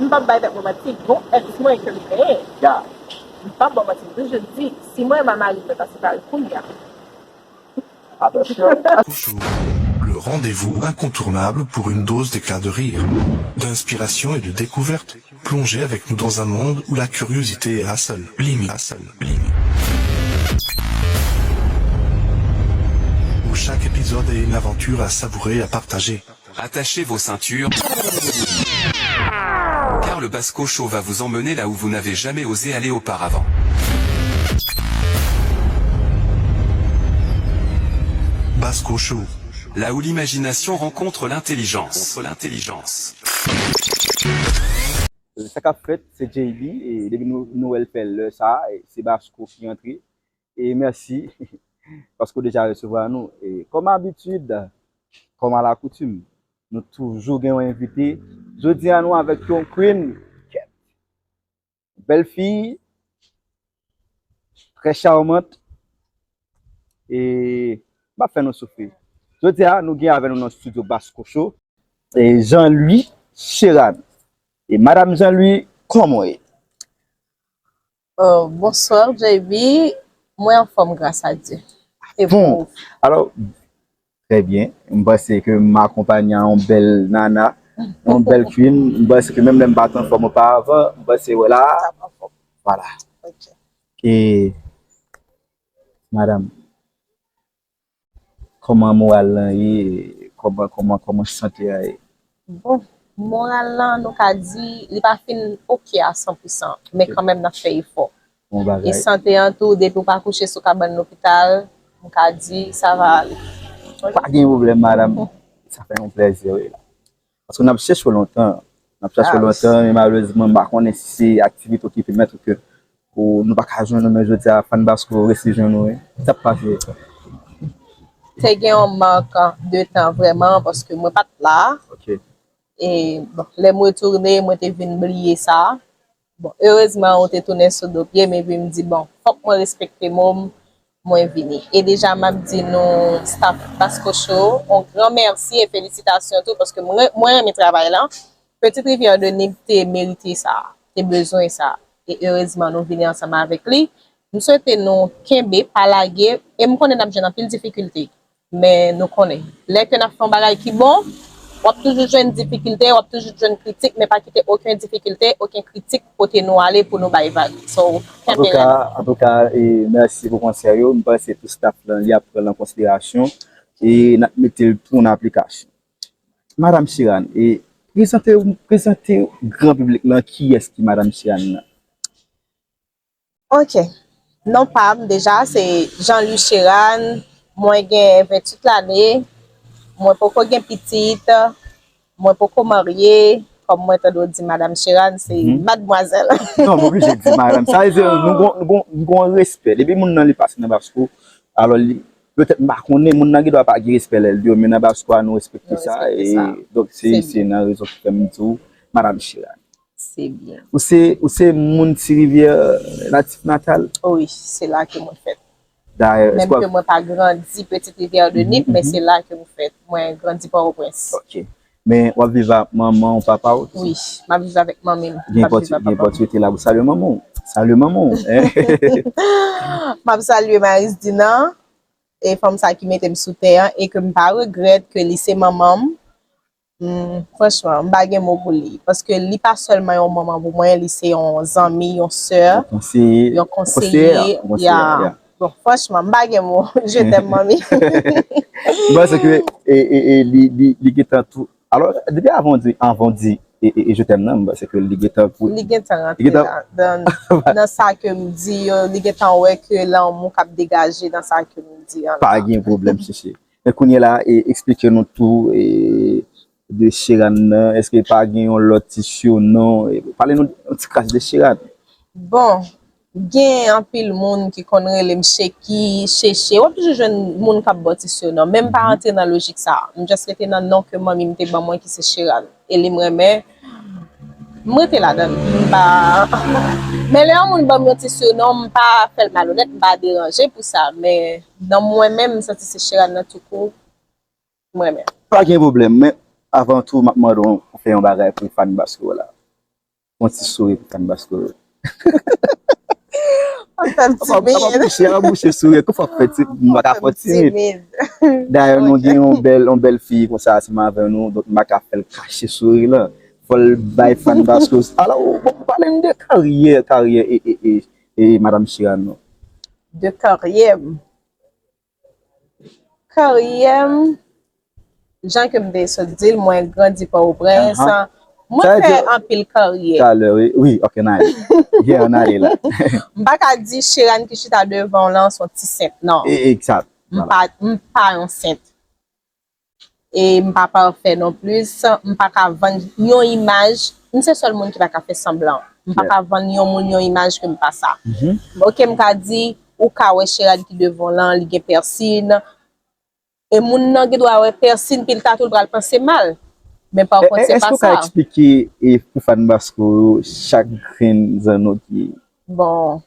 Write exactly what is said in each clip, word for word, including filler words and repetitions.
M p ap bay tèt mwen manti, gon èks mwen ke m genyen. M p ap ba w manti, m toujou di, si mwen e mari mwen ta separe kounye a. Le rendez-vous incontournable pour une dose d'éclat de rire, d'inspiration et de découverte. Plongez avec nous dans un monde où la curiosité est la seule limite. La seule limite. Où chaque épisode est une aventure à savourer et à partager. Attachez vos ceintures, car le Basco Show va vous emmener là où vous n'avez jamais osé aller auparavant. Basco Show, là où l'imagination rencontre l'intelligence. L'intelligence. Sa k ap fèt, se J B, e depi nou, nou wè l fè lè sa, e se Basco ki antre. E mèsi paske w deja resevwa nou. E kòm abitid, kòm alakoutim, nou toujou gen yon envite. Jodi a nou avèk yon queen, kèt, bèl fi, trè charmant, e m p ap fè nou soufri. Jodi a, nou gen avè nou nan studio Basco Show, e Jean Louis Cheran. E Madam Jean Louis, kòman w ye? Oh, bonsoir, J B. Mwen anfòm, gras a Dye. E bon, alò, trè byen. M panse ke m akonpanye a yon bèl nana, yon bèl queen. M panse ke menm lè m pa t anfòm oparavan, m panse wè la. Vwala. E, madanm, kòman moral lan ye, kòman, kòman, kòman sante a ye? Bon, moral lan, nou ka di, li pa fin oke a san pou san, men kanmenm n ap fè efò. E sante an tou, depi w pa kouche sou kabann lopital, m ka di, sa va ale. Pa gen pwoblèm, madanm. Sa fè yon plèzi, wi. Paske n ap chèche w lontan. N ap chèche w lontan, men malerezman, m pa konnen si se aktivite w ki pèmèt ke ou, nou pa ka jwenn ou, men jodi a, fan Basco resi jwenn ou, wi. Sa k pase? Te gen yon mank de tan vrèman, paske mwen pa t la. E, bon, lè m retounen, mwen te vin bliye sa. Bon, erezman, ou te tounen sou do pye m, epi m di, bon, fòk mwen respekte mo m, mwen vini. E deja, m ap di nou, staff Basco Show, yon gran mèsi e felisitasyon tou, paske mwen, mwen renmen travay lan. Petite Rivière de Nip te merite sa, te bezwen sa. E erezman, nou vini ansanm avèk li. M swete nou kenbe, pa lage, e m konnen n ap jwenn anpil difikilte. Men nou konnen, lè ke n ap fè yon bagay ki bon, w ap toujou jwenn difikilte, w ap toujou jwenn kritik, men pa kite okenn difikilte, okenn kritik pote nou ale pou nou bay vag. So, kenbe rèd. Antouka, e, mèsi pou konsèy yo. M panse tout staff lan, li ap pran l an konsiderasyon e n ap mete l tou an aplikasyon. Madam Cheran, e, prezante, prezante gran piblik lan kiyès ki Madam Cheran nan. Ok. Non pa m deja, se Jean Louis Cheran. Mwen gen venntuit lane. Mwen poko gen pitit. Mwen poko marye. Kòm mwen tande w di Madam Cheran, se madmwazèl. Non, m oblije di madam. Sa vle di, nou gon, nou gon, nou gon respè. Depi moun nan li pase nan Basco, alò li, petèt m pa konnen, moun nan gen dwa pa gen respè lè l di w, men nan Basco a nou respekte sa. E donk, se, se nan rezon ki fè m di w, Madam Cheran. Se byen. Ou se, ou se moun Ti Rivyè natif natal? Wi, se la ke mwen fèt. Menm ke mwen pa grandi Petite Rivière de Nip, men se la ke mwen fèt. Mwen grandi Pòtoprens. Ok. Men w ap viv ak manman w, papa w? Wi, m ap viv avèk manmi m. Gen pòti, gen pòti rete la pou salye manman w. Salye manman w. M ap salye Maris Dinan, e fanm sa ki mete m sou tè an, e ke m pa regrèt ke li se manman m. Hmm, franchman, m pa gen mo pou li. Paske li pa sèlman yon manman pou mwen, li se yon zanmi, yon sè, yon konseye. Ya. Bon, franchman, m pa gen mo. Je t'aime, manmi. M panse ke e, e, e, li, li, li gentan tou. Alò, depi avan w di, avan w di e, e, e, je t'aime nan, m panse ke li gentan pou. Li gentan rantre nan, nan sa ke m di yo, li gentan wè ke lanmou k ap degaje nan sa ke m di an la. Pa gen pwoblèm, chouchou. Men kounye a la, e, eksplike nou tou e, de Cheran nan. Èske pa gen yon lòt ti siyonon? E, pale nou yon ti kras de Cheran. Bon, gen anpil moun ki konn rele m Cheki, Cheche. W ap toujou jwenn moun k ap ba w ti siyonon. Men m pa rantre nan lojik sa a. M just rete nan non ke manmi m te ban mwen ki se Cheran. E li m renmen. M rete ladan l. M pa. Men lè yon moun ban m yon ti siyonon, m pa fè l malonèt, m pa deranje pou sa. Men nan mwen menm, m santi se Cheran nan toukou. M renmen. Pa gen pwoblèm, men avan tou, m ap mande w pou fè yon bagay pou fan Basco la. Fè yon ti souri pou Fann Basco yo. Fè m timid. Apa bouche, apa bouche souri. Kou fòk fè ti, m pa ka fè timid. Dayè, nou gen yon bèl, yon bèl fi konsa ansanm avè nou, donk m pa ka fè l kache souri lan. Fò l bay Fann Basco. Alò, bon, pale n de karyè, karyè e, e, e, e Madam Chirane non. De karyè m. Karyè m, jan ke m te sot di l, mwen grandi Pòtoprens. Mwen fè anpil karyè. Talè, wi, wi, ok, n ale. Yeah, n ale la. M pa ka di Chirane ki chita devan w lan se yon ti sent, non. E, egzat. M pa, m pa yon sent. E m pa pafè non plis. M pa ka vann yon imaj. M se sèl moun ki pa ka fè sanblan. M pa ka vann yon moun yon imaj ke m pa sa. Ok, m ka di, ou ka wè Chirane ki devan w lan, li gen pèsin. E moun nan gen dwa wè pèsin, pi l ta tou l pral panse mal. Men pa kont, se pa sa. Èske ou ka eksplike e pou Fann Basco yo chak grenn zanno ki... Bon,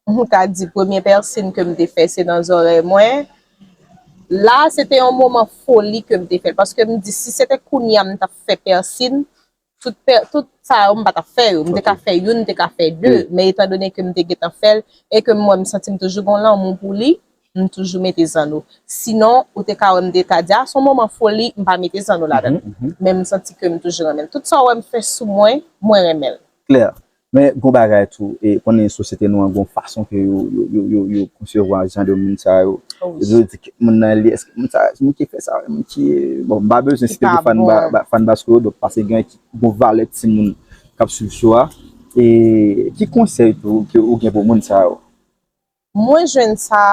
m ka di premye pèsin ke m te fè se nan zòrèy mwen. La, se te yon moman foli ke m te fè l. Paske m di, si se te kounye a m t ap fè pèsin, tout, pè, tout sa yo, m pa t ap fè yo. M te ka fè youn, m te ka fè de. Men etandone ke m te gentan fè l, e ke m wè m santi m toujou gen lanmou pou li, m toujou mete zanno. Sinon, ou te ka wè m te ka di, a, se yon moman foli, m pa mete zanno ladan l. Men m santi ke m toujou renmen l. Tout sa w wè m fè sou mwen, mwen renmen l. Klè. Men gon bagay tou, e konnen sosyete nou an gon fason ke yo, yo, yo, yo, yo konsevwa jan de moun sa yo. Yo di ke moun nan li, èske moun sa, moun ki fè sa, moun ki, bon, m pa bezwen site pou Fann Ba-, Fann Basco yo, donk, paske gen ki gon valè timoun k ap swiv show a. E ki konsèy tou ke ou gen pou moun sa yo? Mwen jwenn sa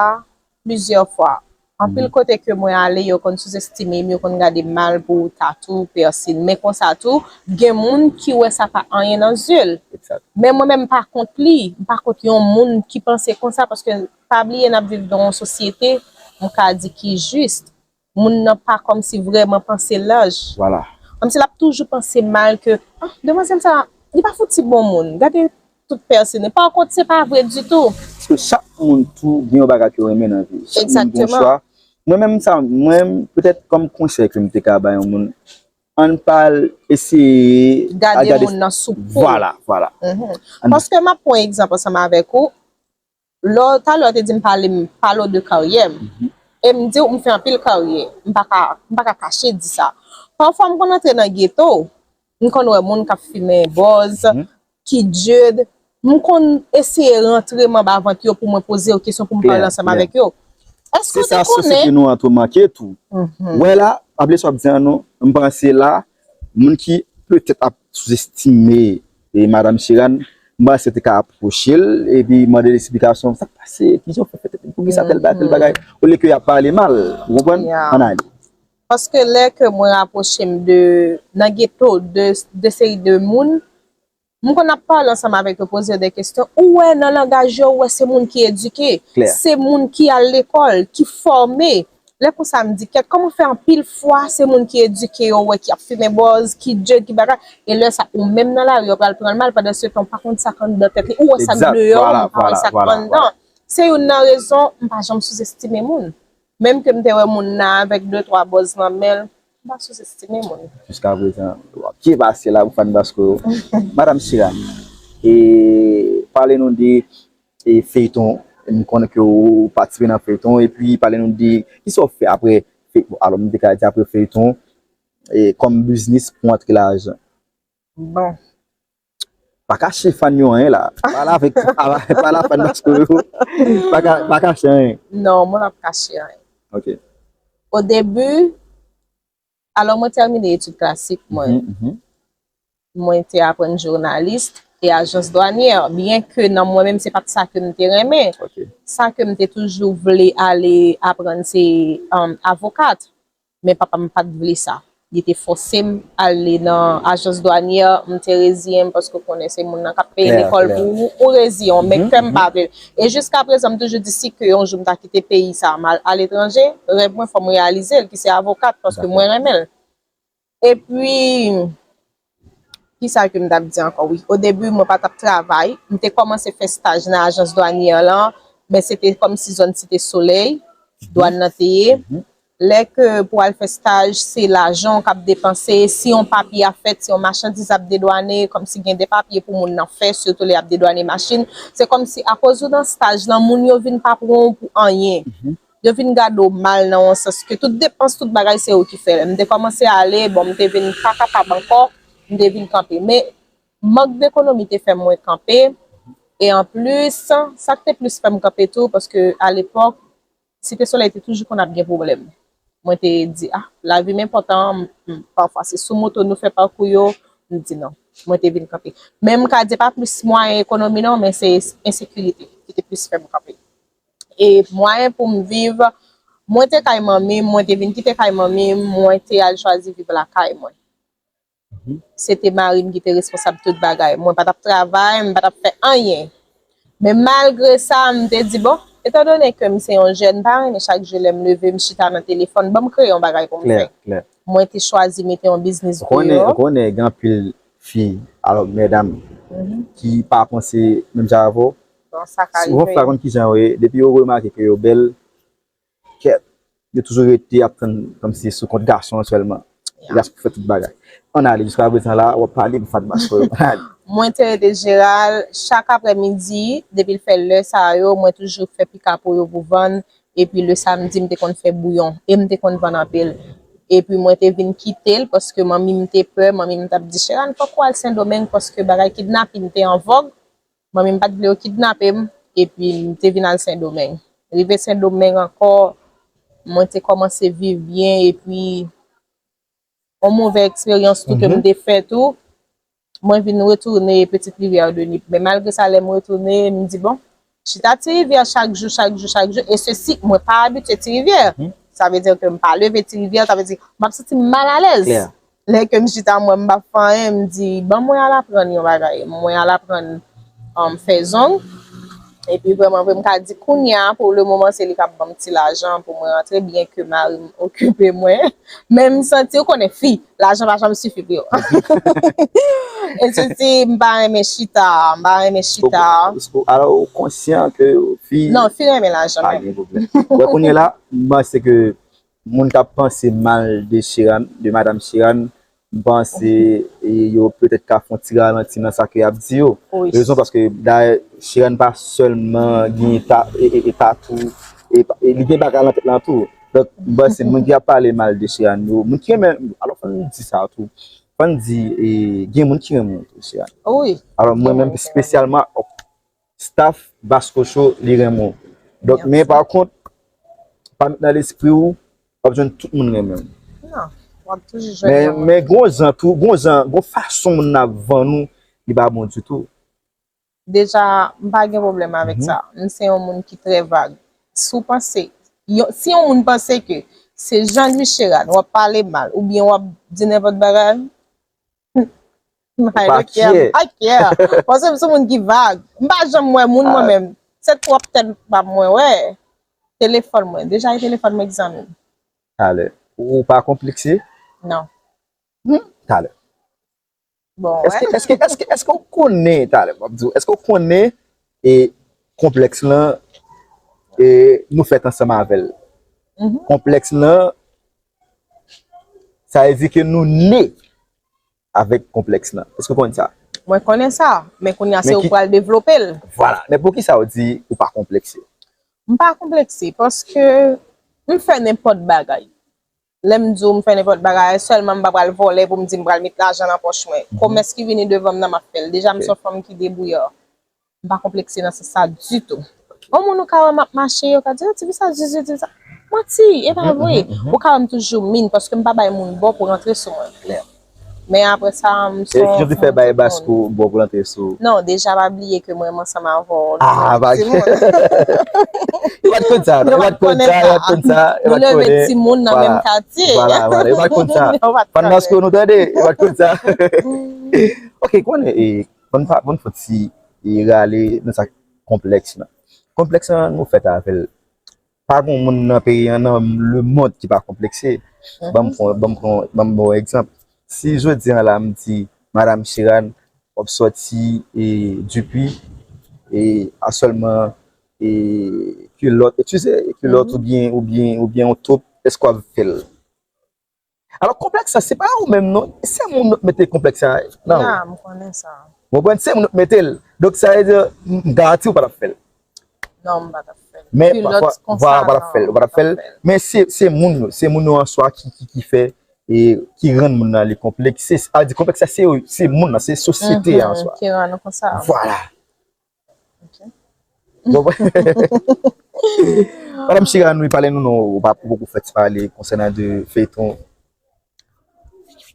plizyè fwa. Anpil kote ke mwen ale, yo konn souzestime m, yo konn gade m mal pou tatou, pèsin. Men konsa tou, gen moun ki wè sa pa anyen nan zye l. Men mwen menm, m pa kont li, m pa kont yon moun ki panse konsa, paske pa bliye n ap viv nan yon sosyete, m ka di ki jis. Moun nan pa kòmsi vrèman panse laj. Vwala. Kòmsi l ap toujou panse mal ke, ah, demwazèl sa, li pa fouti bon moun. Gade tout pèsin. Pa kont, se pa vre ditou. Paske chak moun tou gen yon bagay ke yo renmen nan vi. Chak moun gen yon chwa. Mwen menm sa, mwen, petèt kòm konsèy ke m te ka bay yon moun, ann pa al eseye gade moun nan sou po. Vwala, vwala. Paske m ap pran egzanp ansanm avèk ou, Lè w, talè w te di m pale, m pale w de karyè m. E m di w m fè anpil karyè. M pa ka, m pa ka kache di sa. Pafwa m konn antre nan geto, m konn wè moun k ap fimen bòz, ki djed. M konn eseye rantre m anba vant yo pou mwen poze yo kesyon, pou m pale ansanm avèk yo. Èske w te konnen? Se sa sosyete nou an tou manke tou. Wè la, ap lè sa w ap di an nou, m panse la, moun ki petèt ap souzestime e Madanm Chirane, m panse te ka apwoche l, epi mande l esplikasyon, sa k pase, kijan w fè fè tèt, poukisa tèl bagay, tèl bagay, olye ke y ap pale mal, ou konprann? Ann ale. Paske lè ke mwen rapwoche m de, nan geto, de, de seri de moun, m konn ap pale ansanm avèk yo, poze yo de kesyon, ou wè nan langaj yo, ou wè se moun ki edike, se moun ki al lekòl, ki fòme, Lè konsa, m di, kèt, kòman fè anpil fwa se moun ki edike yo wè ki ap fimen bòz, ki djed, ki bagay, e lè sa, ou menm nan lari, yo pral pran l mal, pandan se tan, ou pa konn sa k anndan tèt li, ou wè sa k deyò, men ou pa wè sa k anndan. Se youn nan rezon, m pa janm souzestime moun. Menm ke m te wè moun nan avèk de twa bòz nan men l, m pa souzestime moun. Jiskaprezan, w ap byen pase la pou Fann Basco yo. Madanm Chirane, e pale nou de e feyton, m konnen ke ou patisipe nan feyton, epi pale nou de kisa w fè apre feyton, alò m te ka di apre feyton, e kòm biznis pou antre lajan. Bon. Pa kache fan yo anyen la. Pale avèk, pale a fan Basco yo. Pa ka, pa kache anyen. Non, mwen p ap kache anyen. Ok. O debi, Alò, mwen tèmine etid klasik mwen. Mwen te aprann jounalis e ajans dwanyè, byen ke nan mwen menm, se pa t sa ke m te renmen. Sa ke m te toujou vle ale aprann, se, um, avokat. Men papa m pa t vle sa. Li te fòse m ale nan ajans dwanyè, m te reziyen m, paske w konnen se moun nan k ap peye lekòl pou ou, ou reziyen w, men kè m pa vle l. E jiskaprezan, m toujou di, si ke yon jou m ta kite peyi sa a, m al aletranje, rèv mwen, fò m reyalize l, ki se avokat, paske mwen renmen l. Epi, kisa ke m t ap di ankò? Wi, o debi, mwen pa t ap travay. M te kòmanse fè staj nan ajans dwanyè lan, men se te kòmsi zòn Site Solèy, dwàn nan te ye. Lè ke pou al fè staj, se lajan w k ap depanse. Si yon papye ap fèt, si yon machandiz ap dedwane, kòmsi gen de papye pou moun nan fè, sitou lè y ap dedwane machin. Se kòmsi akoz ou nan staj lan, moun yo vin pa pran w pou anyen. Yo vin gade w mal nan yon sans ke tout depans, tout bagay, se ou ki fè l. M te kòmanse ale, bon, m te vin pa kapab ankò, m te vin kanpe. Men, mank dekonomi te fè mwen kanpe. E anplis, sa k te plis fè m kanpe tou, paske alepòk, Site Solèy te toujou konn ap gen pwoblèm. Mwen te di, ah, lavi m enpòtan, m, m, pafwa se sou moto nou fè pakou yo, m di non. Mwen te vin kanpe. Men m ka di pa plis mwayen ekonomi non, men se ensekirite ki te plis fè m kanpe. E mwayen pou m viv, mwen te kay manmi m, mwen te vin kite kay manmi m, mwen te al chwazi viv lakay mwen. Se te mari m ki te responsab tout bagay. Mwen pa t ap travay, m pa t ap fè anyen. Men malgre sa, m te di, bon, etandone ke m se yon jèn, m pa renmen chak jou lè m leve, m chita nan telefòn, ban m kreye yon bagay pou m fè. Mwen te chwazi mete yon biznis deyò. Ou konnen, ou konnen, gen anpil fi, alò, medam, ki pa panse menm jan avè w. Bon, sa ka rive. Yon fwa konn kijan yo ye, depi yo remake ke yo bèl, kèt. Yo toujou rete ap tann kòmsi sou kont gason an sèlman. Li la pou fè tout bagay. Ann ale, jiska prezan la, w ap pale pou Fatma, frè, ann ale. Mwen te rete Jeral, chak aprèmidi, depi l fè lè sa yo, mwen toujou fè pika pou yo pou vann, epi le samdi, m te konn fè bouyon, e m te konn vann anpil. Epi mwen te vin kite l, paske manmi m te pè, manmi m t ap di, Sheran, fòk ou al Sendomeng, paske bagay kidnapin te an vòg. Manmi m pa t vle yo kidnape m, epi m te vin al Sendomeng. Rive Sendomeng ankò, mwen te kòmanse viv byen, epi yon move eksperyans tou ke m te fè tou, mwen vin retounen Petite Rivière de Nip. Men malgre sa, lè m retounen, m di, bon, chita Ti Rivyè chak jou, chak jou, chak jou, e sesi, mwen pa abitye Ti Rivyè. Sa vle di ke m pa leve Ti Rivyè, sa vle di, m ap santi m malalèz. Lè ke m chita mwen, m pa fè anyen, m di, ban mwen al aprann yon bagay. Mwen al aprann, um, fè zong. Epi vrèman vre, m ka di kounye a, pou le moman, se li k ap ban m ti lajan pou mwen rantre, byen ke mari m okipe mwen. Men m santi, ou konnen fi, lajan pa janm sifi pou yo. E sesi, m pa renmen chita, m pa renmen chita. Ou, ou, alò, ou konsyan ke fi... Non, fi renmen lajan, pa gen pwoblèm. Wè, kounye la, m panse ke moun k ap panse mal de Sheeran, de Madam Sheeran, m panse, e, yo petèt ka fè yon ti ralanti nan sa ke y ap di yo. Rezon paske, dayè, Sheeran pa sèlman gen ta-, e, e, e tatou, e, e li gen bagay nan tèt lan tou. Donk, m panse moun ki ap pale mal de Sheeran yo, moun ki renmen, alò, fò n di sa tou. Fò n di, e, gen moun ki renmen Sheeran. Alò, mwen menm espesyalman, staff Basco Show, li renmen w. Donk, men pa kont, pa met nan lespri w, w ap jwenn tout moun renmen w. Non, w ap toujou jwenn yon moun. Men, men gon jan tou, gon jan, gon fason moun nan ap vann ou, li pa bon ditou. Deja, m pa gen pwoblèm avèk sa. M se yon moun ki trè vag. Si w panse, yo, si yon moun panse ke se Jean Louis Sheeran, w ap pale mal, oubyen w ap di nenpòt bagay, I don't care. I care. Paske m se moun ki vag. M pa janm wè moun mwen menm. Se twòp tèt pa mwen wè. Telefòn mwen. Deja e telefòn mwen ki zanmi m. Talè. Ou pa konplekse? Non. Hmm, talè. Bon, wè. Èske, èske, èske, èske w konnen, talè, m ap di w, èske w konnen, e, konplèks lan, e, nou fèt ansanm avè l? Konplèks lan, sa vle di ke nou ne avèk konplèks lan. Èske w konn sa? Mwen konnen sa, men kounye a se ou k pral devlope l. Vwala. Men poukisa w di ou pa konplekse? M pa konplekse, paske m fè nenpòt bagay. Lè m di w m fè nenpòt bagay, sèlman m pa pral vòlè pou m di m pral met lajan nan pòch mwen. Komès ki vini devan m nan, m ap fè l. Deja, m se yon fanm ki debouya. M pa konplekse nan sans sa ditou. Yon moun ou ka wè m ap mache, yo ka di, "Oh, tifi sa, zizi, tifi sa." Manti, e pa vre. Ou ka wè m toujou min, paske m pa bay moun bò pou rantre sou mwen. Men apre sa, m se yon fanm ki fè bay Basco bò pou rantre sou. Non, deja pa bliye ke mwen, m ansanm avè w. Ah, nou pa t konn sa, nou pa t konn sa, nou pa t konn sa, nou pa t konnen. Nou leve timoun nan menm katye. Vwala, vwala, yo pa t konn sa. Fan Basco, nou tande, yo pa t konn sa. Ok, konnen, e, Bon, pa, bon, fò ti, e, rale nan sa konplèks lan. Konplèks lan, nou fèt avè l. Pa gen moun nan peyi an, nan lemonn ki pa konplekse. Ban m pran, ban m pran, ban m ba w egzanp. Si jodi an la, m di Madam Sheeran, w ap sòti, e, Dupuis, e, a sèlman, e, kilòt, eskize, kilòt oubyen, oubyen, oubyen yon top, Èske w ap fè l? Alò, konplèks sa, se pa ou menm, non. Se moun yo mete konplèks sa nan ou. Ya, m konnen sa. Ou konprann? Se moun yo mete l. Donk, sa vle di, m garanti w pa t ap fè l. Non, m pa t ap fè l. Men pafwa, vwala, w pa t ap fè l, w pa t ap fè l. Men se, se moun yo, se moun yo an swa ki, ki, ki fè, e ki rann moun nan li konplekse. A di konplèks sa, se, se moun nan, se sosyete an swa. Ki rann nou konsa. Vwala. Ok. Bon, Madanm Shira, nou pale nou non, ou pa poko fè ti pale konsènan de feyton.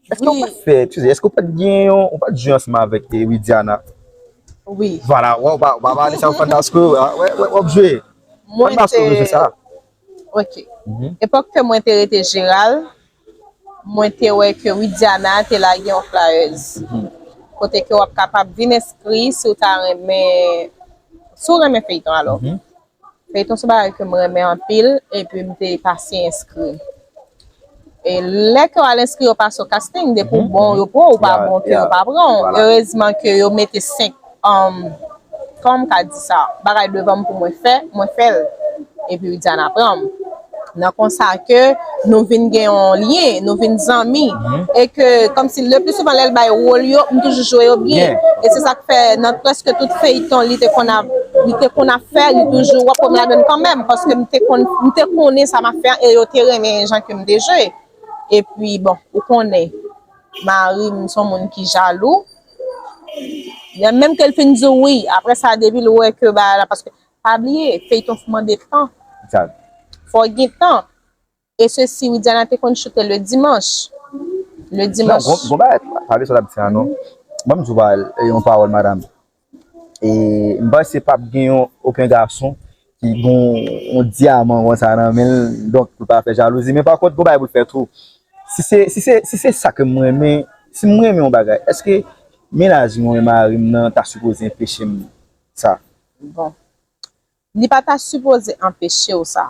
Èske ou pa t fè, eskize, èske ou pa t gen yon, ou pa t jwe ansanm avèk eh, Widiana? Wi. Vwala, wè, ou pa, ou pa pale sa ou fann paske, ah, wè, wè, w ap jwe. Mwen Fann paske te ou jwe sa. Ok. Epòk ke mwen te rete Jeral, mwen te wè ke Widiana te lage yon flyers. Kote ke w ap kapab vin enskri si w ta renmen, si w renmen feyton alò. Feyton se bagay ke m renmen anpil, epi m te pase enskri. E lè ke w al enskri yo pase w casting, depi w bon yo pran w, ou pa bon ke yo pa pran w. Erezman ke yo mete senk, um, kòman m ka di sa, bagay devan m pou mwen fè, mwen fè l. Epi Widiana pran m. Nan konsa ke nou vin gen yon lyen, nou vin zanmi. E ke, kòmsi le pli souvan lè l bay wòl yo, m toujou jwe yo byen. E se sa k fè nan prèske tout feyton li te konn ap, li te konn ap fè, li toujou w ap wè m ladann kanmenm, paske m te konn, m te konnen sa m ap fè an, e yo te renmen jan ke m te jwe. Epi, bon, ou konnen, mari m se yon moun ki jalou. Menm ke l fin di w wi, apre sa, depi l wè ke bagay la, paske, pa bliye, feyton mande tan. Fò w gen tan. E sesi, Widiana te konn choute le dimanche. Le dimanche. Non, gon bagay, pale sa w t ap di a non. Ban m di w yon pawòl, madanm. E m panse p ap gen yon, okenn gason ki gen yon dyaman konsa nan men l, donk pou l pa fè jalouzi. Men pa kont, gon bagay pou l fè tou. Si se, si se, si se sa ke m renmen, si m renmen yon bagay, èske mennaj mwen, mari m nan, ta sipoze enpeche m sa? Bon. Li pa ta sipoze anpeche w sa.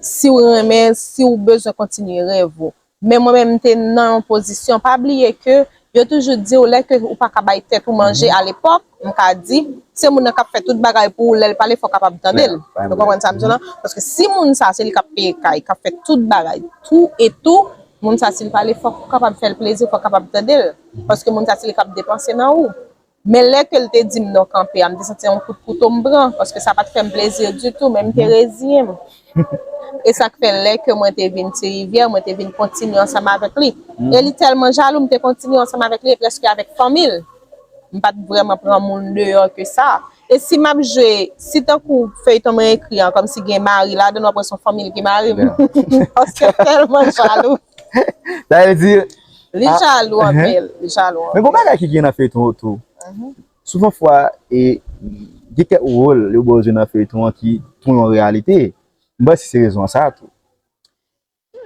Si w renmen, si w bezwen kontinye rèv ou. Men mwen menm, m te nan yon pozisyon, pa bliye ke yo toujou di w lè ke ou pa ka bay tèt ou manje a lepòk, m ka di, se moun nan k ap fè tout bagay pou ou, lè l pale, fò w kapab tande l. Nou konprann sa m di w lan? Paske si moun sa, se li k ap peye kay, k ap fè tout bagay, tou e tou, moun sa, si l pale, fò w kapab fè l plezi, fò w kapab tande l. Paske moun sa, se li k ap depanse nan ou. Men lè ke l te di m non kanpe a, m te santi yon kout kouto m pran, paske sa pa t fè m plezi ditou, men m te reziyen m. E sa k fè lè ke mwen te vin Ti Rivyè, mwen te vin kontinye ansanm avèk li. E li tèlman jalou, m te kontinye ansanm avèk li, e prèske avèk fanmi l. M pa t vrèman pran moun deyò ke sa. E si m ap jwe, si tankou feyton mwen ekri an, kòmsi gen mari ladan l, w ap wè se yon fanmi l ki mari m. Paske l tèlman jalou. Sa vle di, Li jalou anpil, li jalou anpil. Men gon bagay ki gen nan feyton yo tou. Souvan fwa, e, gen kèk wòl yo ba w jwe nan feyton an ki tou yon reyalite. M panse se rezon an sa tou.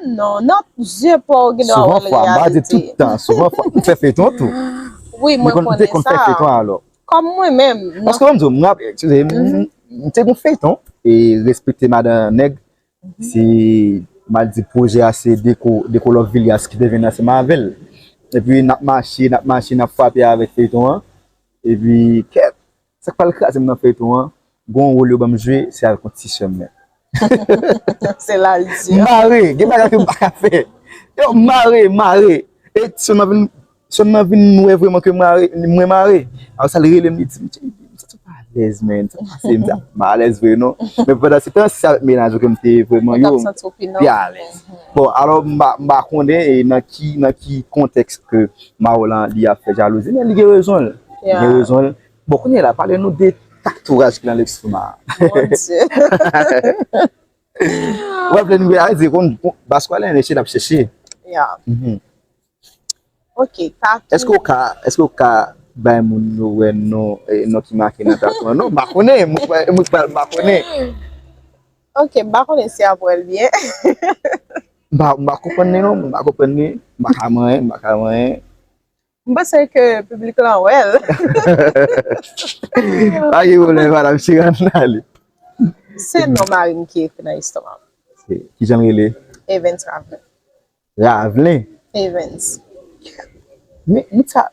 Non, nan zye pa w gen dwa wè l reyalite. Souvan fwa, m pa di tout tan, souvan fwa, m fè feyton tou. Wi, mwen konnen sa. Fè feyton alò. Kòm mwen menm. Paske ban m di w, m raple, eskize, m te gon feyton, e Respekte Madan Nèg, se m al di pwojè a se Deko, Deko Love Villiers ki te vin ansanm avè l. Epi n ap mache, n ap mache, n ap frape avèk feyton an. Epi kèt, sa k pral kraze m nan feyton an, gon wòl yo ban m jwe, se avèk yon ti sè m menm. Se la l di. Mare, gen bagay ke m pa ka fè. Yo, mare, mare. E sè m nan vin, sè m nan vin wè vrèman ke mare, mwen mare. Apre sa, l rele m, li di m, "Tchè, m santi m pa alèz, man. Sa pase, m di, m pa alèz vre, non." Men pandan se tan, se avèk mennaj ou ke m te vrèman, yo, m te alèz. Bon, alò, m pa, m pa konnen, e nan ki, nan ki kontèks ke Mawòl lan, li ap fè jalouzi, men li gen rezon l. Li gen rezon l. Bon, kounye a la, pale nou de tatouaj ki nan lestomak. Mon Dieu. W ap lè nou a di, kon, kon, Pascalin, chèche, n ap chèche. Ya. Ok, tatou. Èske w ka, èske w ka bay moun yo wè non, eh, non ki make nan tatou an? Non, m pa konnen, mwen, mwen, mwen pa konnen. Ok, m pa konnen si y ap wè l byen. M pa, m pa konprann li non, m pa konprann li, m pa ka manyen, m pa ka manyen. M panse ke piblik lan wè l. Pa gen pwoblèm, madanm Shira, n ale. Se non mari m ki ekri nan lestomak. Kijan l rele? Evans Ravlin. Ravlin? Evans. Men, men sa,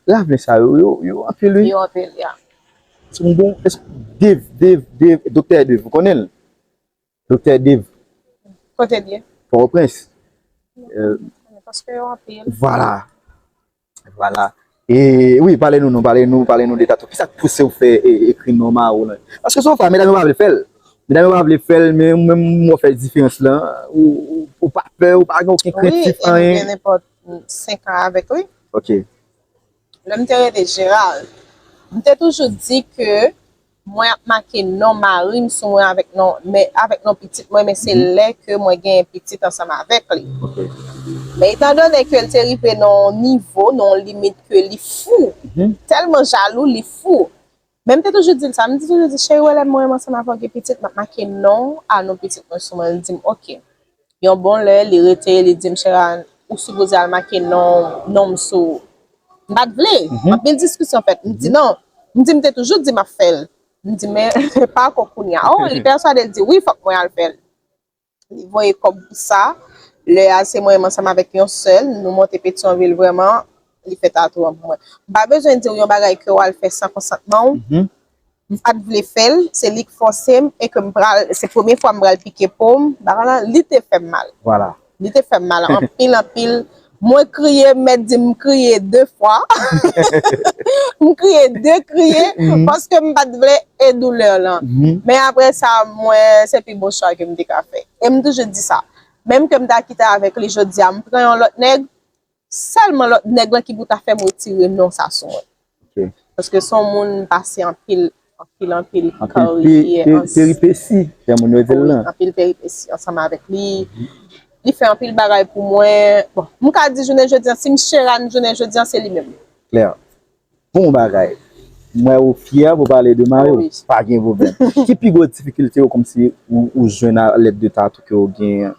Ravlin sa yo, yo, yo anpil, wi. Yo anpil, ya. Se yon bon, Dave, Dave, Dave, Doktè Dave, ou konnen l? Doktè Dave. Kote l ye? Pòtoprens. Mwen paske yo anpil. Vwala. Vwala. E wi, pale nou, non, pale nou, pale nou de tatou. Kisa k pouse w fè e, ekri non mari w lan? Paske se yon fwa, medam yo pa vle fè l. Medam yo pa vle fè l, men ou menm ou fè diferans lan. Ou, ou, ou pa pè, ou pa gen okenn krentif, anyen. Wi, e m gen nenpòt senk an avèk li. Ok. Lè m te rele Gérald, m te toujou di ke mwen ap make non mari m sou mwen avèk non, men, avèk non pitit mwen, men se lè ke mwen genyen pitit ansanm avèk li. Men etan done ke l te rive nan yon nivo, nan yon limit ke li fou, tèlman jalou, li fou. Men m te toujou di l sa, m te toujou di, cheri, wè lè mwen menm ansanm avè w gen pitit, m ap make non a non pitit mwen sou mwen. Li di m, ok. Yon bon lè, li rete, li di m, Sheran, ou sipoze al make non, non m sou. M pa t vle. Anpil diskisyon fèt. M di non. M di m te toujou di m ap fè l. M di men pa ankò kounye a. Oh, li pèswade, l di wi, fòk mwen al fè l. Li voye kòb pou sa. Lè a se mwen menm ansanm avèk yon sèl, nou monte Petyonvil vrèman, li fè tatou an pou mwen. M pa bezwen di w yon bagay ke w al fè san konsantman w. M pa t vle fè l, se li k fòse m e ke m pral, se premye fwa m pral pike po m, bagay lan, li te fè m mal. Vwala. Li te fè m mal anpil, anpil. Mwen kriye, mèt di m kriye de fwa. M kriye de kriye paske m pa t vle e doulè lan. Men apre sa, mwen, se pi bon chwa ke m te ka fè. E m toujou di sa. Menm ke m ta kite avèk li jodi a, m pran yon lòt nèg, sèlman lòt nèg lan ki pou ta fè m retire non sa sou mwen. Paske se yon moun m pase anpil, anpil, anpil karyè, peripesi, jan moun yo di l lan. Anpil peripesi ansanm avèk li. Li fè anpil bagay pou mwen. Bon, m ka di jounen jodi an, si m Sheran jounen jodi an, se li menm. Klè. Bon bagay. M wè ou fyè pou pale de mari w. Pa gen pwoblèm. Ki pi gwo difikilte yo kòmsi ou, ou jwenn a lèd de tatou ke w genyen an?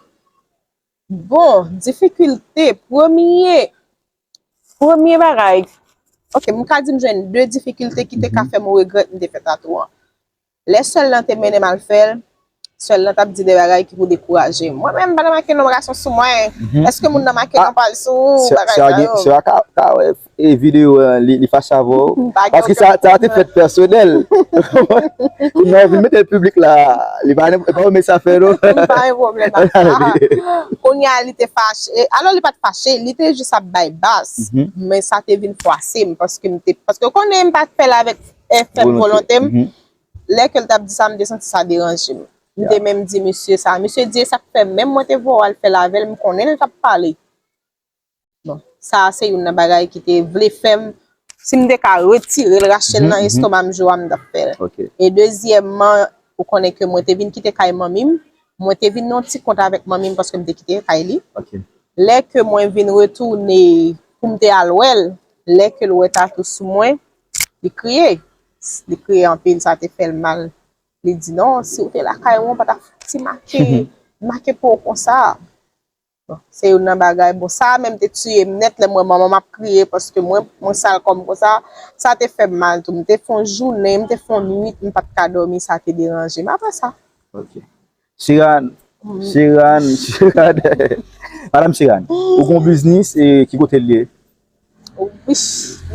Bon, difikilte, premye, premye bagay, ok, m ka di m jwenn de difikilte ki te ka fè m regrèt m te fè tatou an. Lè sèl lan te mennen m al fè l, sèl lan t ap di de bagay ki pou dekouraje m. Mwen menm, m pa t make non gason sou mwen. Èske moun nan make non pa l sou ou, bagay sa yo? Sè a ka, ka wè e videyo an, li, li fache avè w. Paske sa, sa te fèt pèsonèl. Kounya w vin mete l piblik la, li pa, li pa renmen sa fè non. M pa gen pwoblèm ak sa. Kounya li te fache. Alò, li pa t fache, li te jis ap bay bas. Men sa te vin fwase m, paske m te, paske w konnen m pa t fè l avèk, e, fèt volonte m. Lè ke l t ap di sa, m te santi sa deranje m. M te menm di mesye sa, mesye di e sa k fè menm mwen te voye w al fè l avè l, m konnen l t ap pale. Bon, sa a se youn nan bagay ki te vle fè m, si m te ka retire l, rache l nan estoma m, jou a m t ap fè l. E dezyèmman, ou konnen ke mwen te vin kite kay manmi m, mwen te vin nan yon ti kont avèk manmi m paske m te kite kay li. Lè ke mwen vin retounen pou m te al wè l, lè ke l wè tatou sou mwen, li kriye. Li kriye anpil, sa te fè l mal. Li di, non, si w te lakay mwen, w pa t ap fouti make, make po w konsa. Bon, se youn nan bagay. Bon, sa a menm te tiye m nèt lè m wè manman m ap kriye paske mwen, mwen sal kò m konsa. Sa te fè m mal tou. M te fè yon jounen, m te fè yon nuit, m pa t ka dòmi, sa te deranje m. Apre sa. Ok. Sheran, Sheran, Sheran. Madanm Sheran, ou gon biznis, e ki kote l ye? Wi,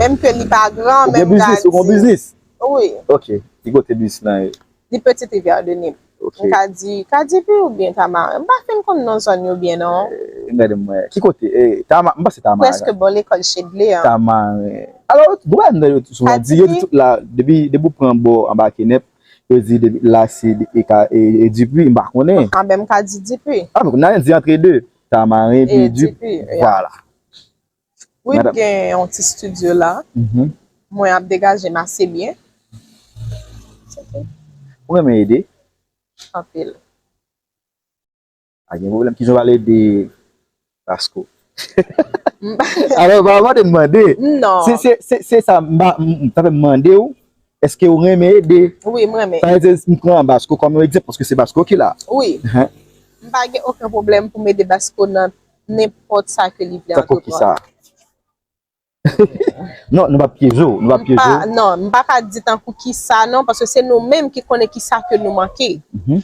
menm ke li pa gran, men m ka di. Ou gen biznis, ou gon biznis? Wi. Ok, ki kote biznis lan ye? Li Petite Rivière de Nip. M ka di, ka di pi oubyen Tamaren. M pa fin konn non zòn yo byen non. Eh, gade m wè. Ki kote? Eh, Tama, m panse Tamaren. Prèske bò lekòl Chedle an. Tamaren. Alò, nou pa nan yo souvan di, yo di tout la, depi, depi w pran bò anba Kenèp, yo di depi la se e ka, e, e Dipui, m pa konnen. Bon, kanmenm ka di Dipui. Ah, men kounye a di antre de, Tamaren, pi Dipui. Vwala. Wi, m gen yon ti estidyo la. Mwen ap degaje m ase byen. Se tou. Ou renmen ede? Anpil. Pa gen pwoblèm. Kijan w pral ede Basco? Alò, pa mande m mande. Non. Se, se, se, se sa, m pa, m, m ta fè m mande w, èske w renmen ede? Wi, m renmen. Sa vle di, m pran Basco kòm yon egzanp, paske se Basco ki la. Wi. M pa gen okenn pwoblèm pou m ede Basco nan nenpòt sa ke li vle antreprann. Tankou kisa? Non, nou p ap pyeje w, nou p ap pyeje w. Non, m pa ka di tankou kisa non, paske se nou menm ki konnen kisa ke nou manke,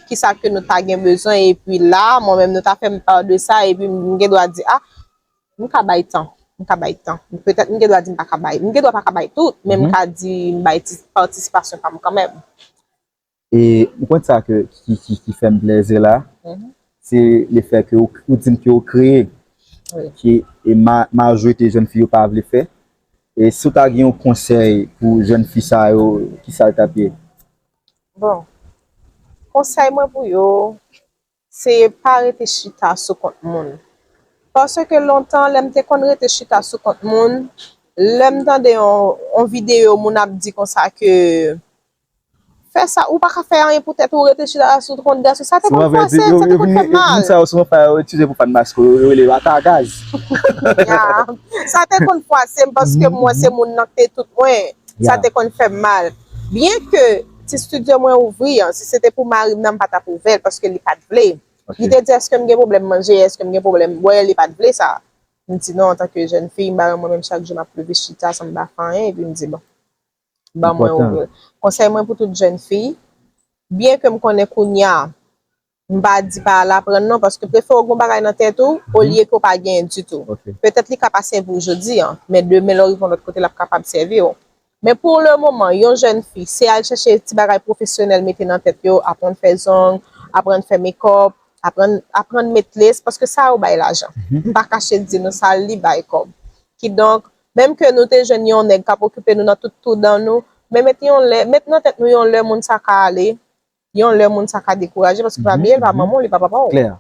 kisa ke nou ta gen bezwen, epi la, mwen menm nou ta fè m pa de sa, epi m gen dwa di, ah, m ka bay tan, m ka bay tan. Petèt m gen dwa di m pa ka bay, m gen dwa pa ka bay tout, men m ka di m bay ti patisipasyon pa m kanmenm. E ou konn sa ke, ki, ki, ki fè m plèzi la? se lefè ke ou, ou di m ke ou kreye, Wi. Ke e ma, majorite jèn fi yo pa vle fè. E si w ta gen yon konsèy pou jèn fi sa yo, kisa l t ap ye? Bon, konsèy mwen pou yo, se pa rete chita sou kont moun. Paske lontan, lè m te konn rete chita sou kont moun, lè m tande yon, yon videyo, moun ap di konsa ke fè sa, ou pa ka fè anyen pou tèt ou, rete chita sou kont gason, sa te konn fwase, sa te konn fè m mal. Moun sa yo souvan fè yo itilize pou fann maske, yo rele yo ata gaz. Ya. Sa te konn fwase m paske mwen se moun nan ki te tout mwen. Sa te konn fè m mal. Byen ke ti estidyo mwen ouvri an, si se te pou mari m nan, m pa t ap ouvè l paske li pa t vle. Li te di, èske m gen pwoblèm manje, èske m gen pwoblèm bwè, li pa t vle sa. M di non, antanke jèn fi, m pa renmen mwen menm chak jou m ap leve chita san m pa fè anyen, epi m di bon, ban mwen ouvri l. Konsèy mwen pou tout jèn fi, byen ke m konnen kounye a, m pa di pa al aprann non, paske prefere w gen yon bagay nan tèt ou, olye ke w pa genyen ditou. Petèt li ka pa sèvi w jodi a, men demen lè w rive yon lòt kote, l ap kapab sèvi w. Men pou le moman, yon jèn fi, se al chèche ti bagay pwofesyonèl mete nan tèt yo, aprann fè zong, aprann fè mekòp, aprann, aprann met lace, paske sa yo bay lajan. M pa kache di nou sa, li bay kòb. Kidonk, menm ke nou te jwenn yon nèg k ap okipe nou nan tout tou dan nou, men met yon lè, met nan tèt nou yon lè moun sa ka ale, yon lè moun sa ka dekouraje, paske pa bliye, li pa manman w, li pa papa w. Klè.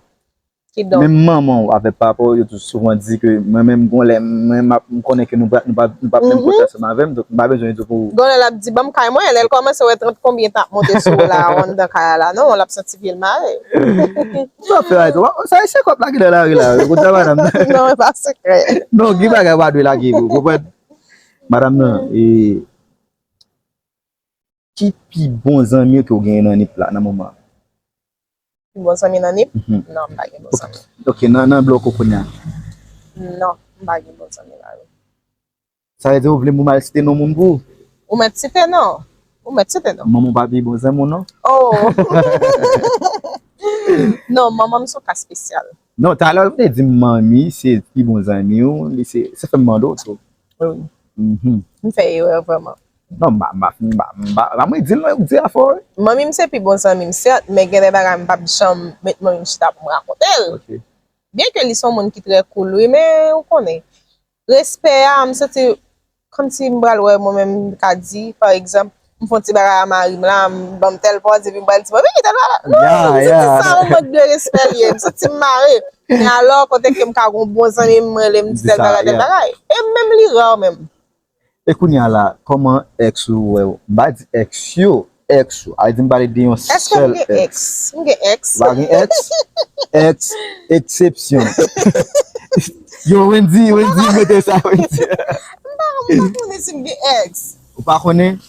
Kidonk, Menm manman w avèk papa w, yo tou souvan di ke mwen menm gon lè mwen m ap, m konnen ke nou pa, nou pa, nou p ap menm kote ansanm avè m, donk m pa bezwen di pou gon lè l ap di ban m kay mwen, lè l kòmanse wè trant konbyen tan ap monte sou ou la, anndan kay la, non, l ap santi pye l mare. Sa fè ay sa, sa se kòb lage nan lari la, kote madanm nan. Non, e pa sekrè. Non, gen bagay w pa dwe lage, ou konprann? Madanm nan, e, ki pi bon zanmi w ke w genyen nan Nip la, nan moman an? Pi bon zanmi nan Nip? Non, m pa gen bon zanmi. Ok, nan, nan blòk ou kounye a? Non, m pa gen bon zanmi la wi. Sa vle di ou vle pou m al site non moun pou ou? Ou mèt site non. Ou mèt site non. Manman w pa pi bon zanmi w non? Oh! Non, manman m se yon ka espesyal. Non, talè ou te di m manmi se pi bon zanmi w, li se, se fè m mande w tou. Wi. Mhm. M fè erè vrèman. Non, m pa, m pa, m pa, m pa, pa mwen di l non, ou di afè w wi. Manmi m se pi bon zanmi m sèt, men gen de bagay m p ap janm met manmi m chita pou m rakonte l. Ok. Byen ke li se yon moun ki trè cool wi, men ou konnen. Respè a, m santi kòmsi m pral wè mwen menm m ka di, pa egzanp, m fè yon ti bagay a mari m la, m ban m tèl pòz, epi m pral di, "Manmi, tèl bagay la." Non, m santi sa yon mank de respè l ye, m santi m mare. Men alò, kote ke m ka gon bon zanmi m, m rele m di tèl bagay, tèl bagay. E menm li ra menm. E kounye a la, kòman ex ou wè w? M pa di ex yo, ex ou. A di m pale de yon sèl ex. Èske m gen ex? M gen ex. Ou pa gen ex? Ex, eksepsyon. Yo, Wendy, Wendy, mete sa, Wendy. M pa, m pa konnen si m gen ex. Ou pa konnen?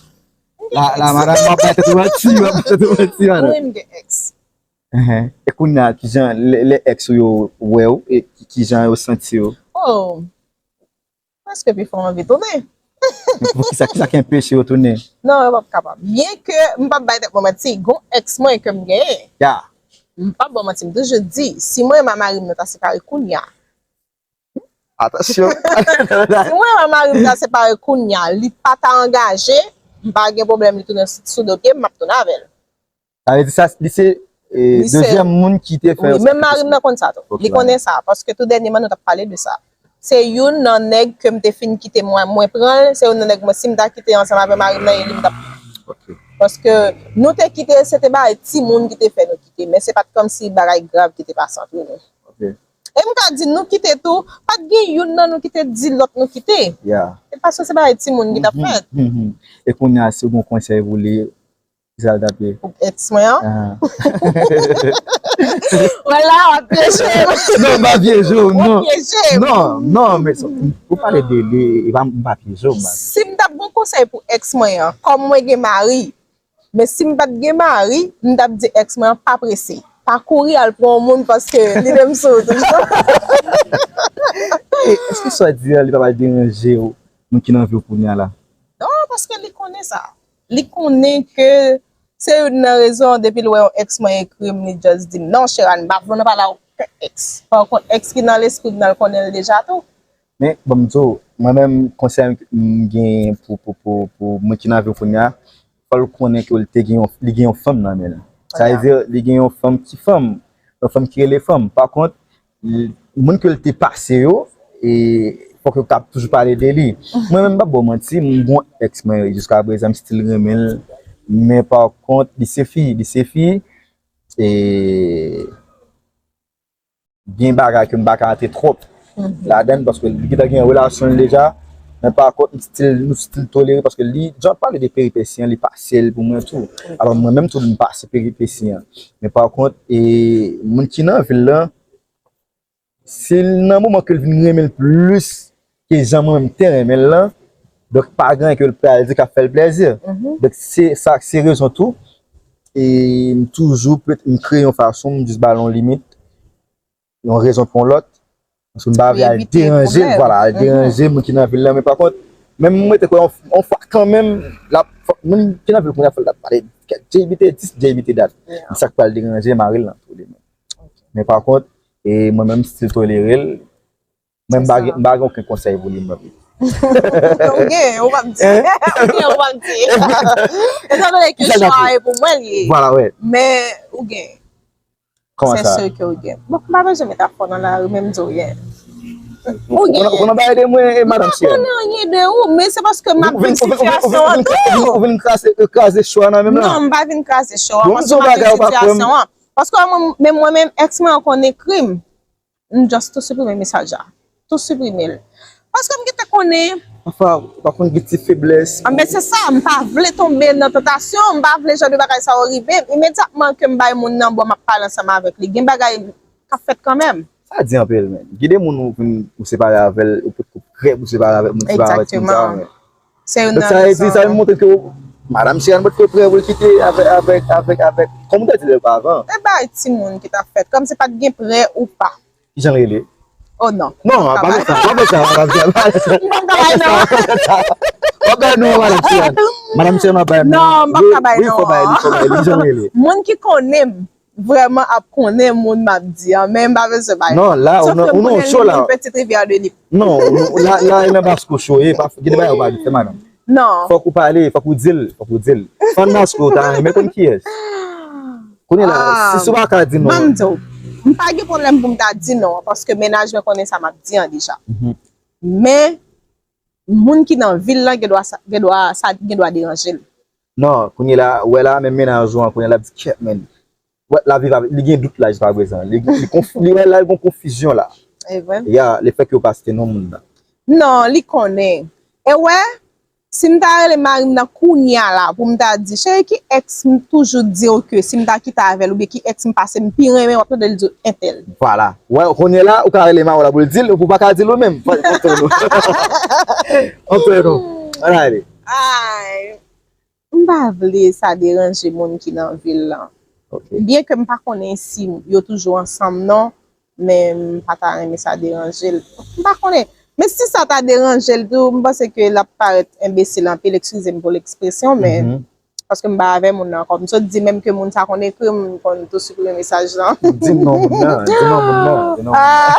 La, la, madanm, w ap bay tèt ou manti, w ap bay tèt ou manti, madanm. Wi, m gen ex. Enhen. E kounye a, kijan lè, lè ex ou yo wè w, e ki- kijan yo santi yo? Oh, prèske pifò anvi tounen. Poukisa, kisa ki anpeche yo tounen? Non, yo p ap kapab. Byen ke m p ap bay tèt mwen manti, gon ex mwen ke m genyen. Ya. M p ap ba w manti, m toujou di, si mwen e mari m nan ta separe kounye a, Atansyon. si mwen e mari m ta separe kounye a, li pa ta angaje, m pa gen pwoblèm li tounen sou do pye m, m ap tounen avè l. Sa vle di sa, li se e, dezyèm moun ki te fè Wi, menm mari m nan konn sa tou. Li konnen sa, paske tou dènyèman nou t ap pale de sa. Se youn nan nèg ke m te fin kite mwen, mwen pran l, se youn nan nèg mwen, si m ta kite ansanm avè mari m nan, e li m t ap. Paske nou te kite, se te bagay timoun ki te fè nou kite, men se pa t kòmsi bagay grav ki te pase ant nou. E m ka di nou kite tou, pa t gen youn nan nou ki te di lòt nou kite. E paske se bagay timoun ki t ap fèt. E kounye a, si w gen yon konsèy pou li, kisa l t ap ye? Pou ex mwen an? Ah. Wè la, w ap pyeje m. Non, m pa pyeje w, W non. ap pyeje m. Non, non, men sa, ou pale de li, e pa, m pa pyeje w, man. Si m t ap gon konsèy pou ex mwen an, kòm mwen gen mari, men si m pa t gen mari, m t ap di ex mwen an pa prese. Pa kouri al pran yon moun paske li menm sou ou toujou. E, èske sa w di a, li pa pral deranje w, moun ki nan vi w kounye a la? Non, paske li konnen sa. Li konnen ke se youn nan rezon, depi l wè yon ex mwen ekri m, li just di m, "Non, Sherane, m pa vle w nan pale a okenn ex." Pankont, ex ki nan lespri m nan, l konnen l deja tou. Men, bon, m di w, mwen menm, konsèy m genyen pou, pou, pou, pou moun ki nan vi w kounye a, fò l konnen ke l te gen yon, li gen yon fanm nan men l. Sa vle di, li gen yon fanm ki fanm. yon fanm ki rele fanm. Pa kont, l- moun ke l te pase yo, e fòk yo ka toujou pale de li. Mwen menm, m p ap ba w manti, m gon èks mwen jiska prezan, m still renmen l. Men pa kont, li se fi, li se fi, e gen bagay ke m pa ka antre twòp ladan l, paske li gentan gen relasyon l deja. Men pa kont, m still, nou still tolere, paske li, jan pale de peripesi an, li pase l pou mwen tou. Alò, mwen menm tou, m pase peripesi an. Men pa kont, e, moun ki nan vil lan, se nan moman ke l vin renmen l plis ke jan mwen menm te renmen l lan, donk pa gen anyen ke l pral di k ap fè l plèzi. Donk se sa, se rezon tou, e m toujou, m kreye yon fason, m jis ba l yon limit, yon rezon pou yon lòt, paske m pa vle al deranje l, vwala, al deranje moun ki nan vil lan, men pa kont, menm mwen te kwè yon, yon fwa kanmenm, l ap, fòk moun ki nan vil kounye a fè l t ap pale, J B te dis, J B te dat. Men sa k pral deranje mari l lan tou li menm. Men pa kont, e mwen menm, m still tolere l, mwen m pa gen, m pa gen okenn konsèy pou li menm. Ou gen, ou p ap di. Ou gen, ou p ap di. Etandone ke chwa e pou mwen li ye. Vwala, wi. Men, ou gen. Kòman sa? Se sè ke w gen. Bon, m pa bezwen met afè w nan lari, men m di w gen. Ou gen. Ou konn bay de mwen, e madanm Sirèn. M pa konnen anyen de ou, men se paske m ap viv sitiyasyon an tou. Ou vin kraze, kraze cho a nan men m lan. Non, m pa vin kraze cho a, paske m ap viv sitiyasyon an. Paske mwen, men mwen menm, èks mwen an konn ekri m. M just tou siprime mesaj la. Tou siprime l. Paske m gentan konnen. Anfen, ou pa konn gen ti feblès. Anben, se sa, m pa vle tonbe nan tantasyon, m pa vle jan de bagay sa yo rive m. Imedyatman ke m bay moun nan bò, m ap pale ansanm avèk li. Gen bagay k ap fèt kanmenm. Sa di anpil, men. Gen de moun ou vin, ou separe avè l, ou potko prè pou separe avèk moun, separe avèk moun sa, men. Se youn nan rezon. Donk sa vle di, sa vin montre ke madanm Sirèn potko prè pou l kite avèk, avèk, avèk, avèk, kòm ou te di l opavan. E bay timoun ki t ap fèt, kòm se pa t gen prè ou pa. Kijan l rele? Oh non. Non, pa fè sa, pa fè sa, madanm Sirèn, pa fè sa. M p ap bay non. W ap bay non, madanm Sirèn. Madanm Sirèn, w ap bay non. Non, m p ap ka bay non. Wi, wi, fò bay li, fò bay li. Kijan l rele? Moun ki konnen m vrèman ap konnen moun m ap di an, men m pa bezwen bay non. Non, la, ou nan, ou nan yon cho la. Petit Rivière de Nip. Non, ou, la, la, e nan Basco Show, e, pa, gen de bagay ou pa di, fè madanm. Non. Fòk ou pale, fòk ou di l, fòk ou di l. Fan Basco, ou ta renmen konn kiyès? Kounye la, si, si w pa ka di non. Ban m di w, m pa gen pwoblèm pou m ta di non, paske mennaj mwen konnen sa m ap di an deja. Men, moun ki nan vil lan, gen dwa sa, gen dwa sa, gen dwa deranje l. Non, kounye la, ou wè la, menm mennaj ou an, kounye la, l ap di, "Kèt, men." Wè, l ap viv avèk, li gen dout la jiska prezan. Li, li konf, li wè la, li gon konfizyon la. E vre? Ya, lefètke ou pa site non moun nan. Non, li konnen. E wè, si m ta rele mari m nan kounye a la, pou m ta di, "Cheri, ki èks m toujou di w ke si m ta kite avè l, oubyen ki èks m pase m pi renmen," w ap tande l di w entèl. Vwala. Wè, kounye la, ou ka rele mari w la pou l di l, ou pa ka di l ou menm. Antre nou. Antre nou. Ann ale. Ay. M pa vle sa deranje moun ki nan vil lan. Ok. Byen ke m pa konnen si yo toujou ansanm non, men m pa ta renmen sa deranje l. M pa konnen. Men si sa ta deranje l tou, m panse ke l ap parèt enbesil anpil, eskize m pou lekspresyon, men paske m pa avè moun nan ankò. M sot di menm ke moun sa konn ekri m, m konn tou siprime mesaj lan. Di m non moun nan, di non moun nan, di non moun nan. Ah.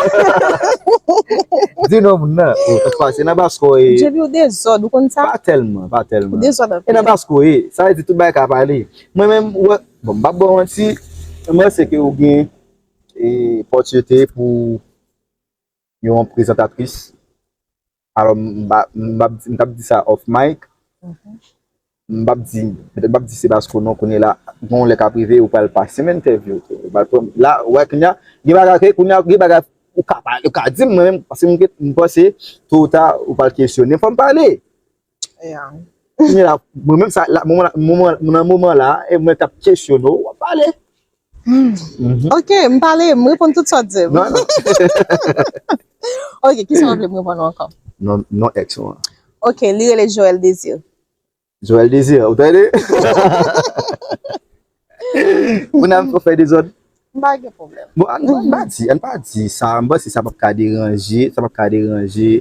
Di non moun nan. Oh, sa k pase nan Basco e. Djepi ou dezòd, ou konn sa? Pa tèlman, pa tèlman. Ou dezòd anpil. E nan Basco e, sa vle di tout bagay ka pale. Mwen menm, ou wè, bon, m p ap ba w manti, mwen se ke ou gen, e, pòtite pou yon prezantatris. Alò, m pa, m p ap di, m t ap di sa off mic. M p ap di, petèt m p ap di se Basco non, kounye la, gen yon lè k ap rive, ou pral pase m entèvyou tou. Ou pral pran, la, ou wè, kounye a, gen bagay ke, kounye a, gen bagay, ou ka pale, ou ka di m, mwen menm, paske m, m panse, to ou ta, ou pral kesyone m, fò m pale. Yeah. Kounye la, mwen menm, sa, la, moman la, moman, nan moman la, e mwen k ap kesyone w, w ap pale. Hmm. Mhm. Ok, m pale, m reponn tout sa w di m. Non, non. Ok, kisa w vle m reponn ou ankò? Non, non, èks ou an. Ok, li rele Joël Désir. Joël Désir, ou tande? Moun nan fè dezòd. M pa gen pwoblèm. Bon, ann, ann pa di, ann pa di sa, m panse sa p ap ka deranje, sa p ap ka deranje,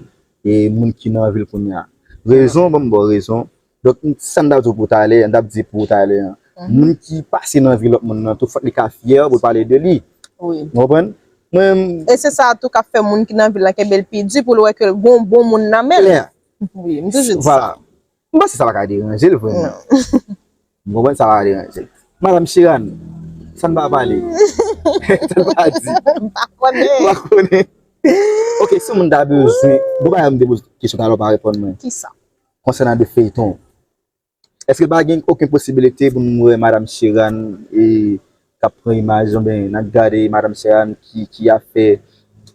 e, moun ki nan vil kounye a. Rezon, ban m ba w rezon. Donk, sa n t ap di w pou talè, n t ap di pou talè an. Mhm. Moun ki pase nan vi lòt moun nan tou, fòk li ka fyè pou l pale de li. Wi. Ou konprann? Mwen menm. E se sa tou k ap fè moun ki nan vil lan kenbe l pi di pou l wè ke l gon bon moun nan men l. Klè. Wi, m toujou di sa. Vwala. M panse sa pa ka deranje l vrèman. Non. M konprann sa pa ka deranje l. Madanm Chiran, sa n pa pale. Tèl pa di. M pa konnen. M pa konnen. Ok, si yon moun ta bezwen, bon, bagay m te poze kesyon talè, w pa reponn mwen. Kisa? Konsènan de feyton. Èske pa gen okenn posibilite pou nou wè Madam Sheeran e k ap pran imaj, oubyen n ap gade Madam Sheeran ki, ki ap fè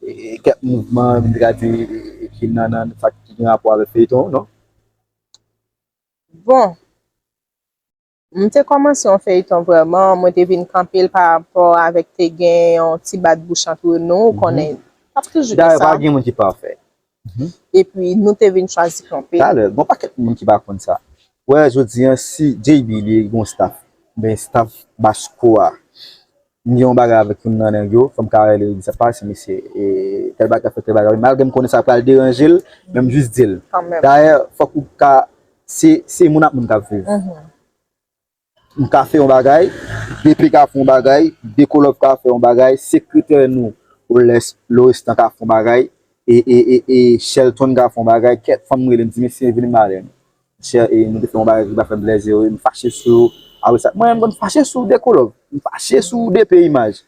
e, kèk mouvman, m te ka di, e, ki nan, nan sa ki gen rapò avèk feyton, non? Bon, m te kòmanse yon feyton vrèman, mwen te vin kanpe l pa rapò avèk te gen yon ti bat bouch antre nou, ou konnen, t ap toujou gen sa. Dayè, pa gen moun ki pafè. Epi nou te vin chwazi kanpe. Talè, gon pakèt moun ki pa konn sa. Wè, jodi a, si J B li gon staff, ben staff Basco a, m gen yon bagay avèk youn nan nèg yo, fò m ka rele li, sa pa se mesye, e, tèl bagay fè tèl bagay. Malgre m konnen sa pral deranje l, men m jis di l. Dayè, fòk ou ka, se, se moun ak moun k ap viv. M ka fè yon bagay, D P ka fè yon bagay, Dekolòv ka fè yon bagay, sekretè nou, Olès Loristan ka fè yon bagay, e, e, e, e Shelton ka fè yon bagay, kèk fwa m rele m di, mesye, vini m pale nou. Chè, e, nou te fè yon bagay ki pa fè m plèzi, wi, m fache sou yo. Apre sa, mwen menm konn fache sou Dekolòv, m fache sou D P Imaj.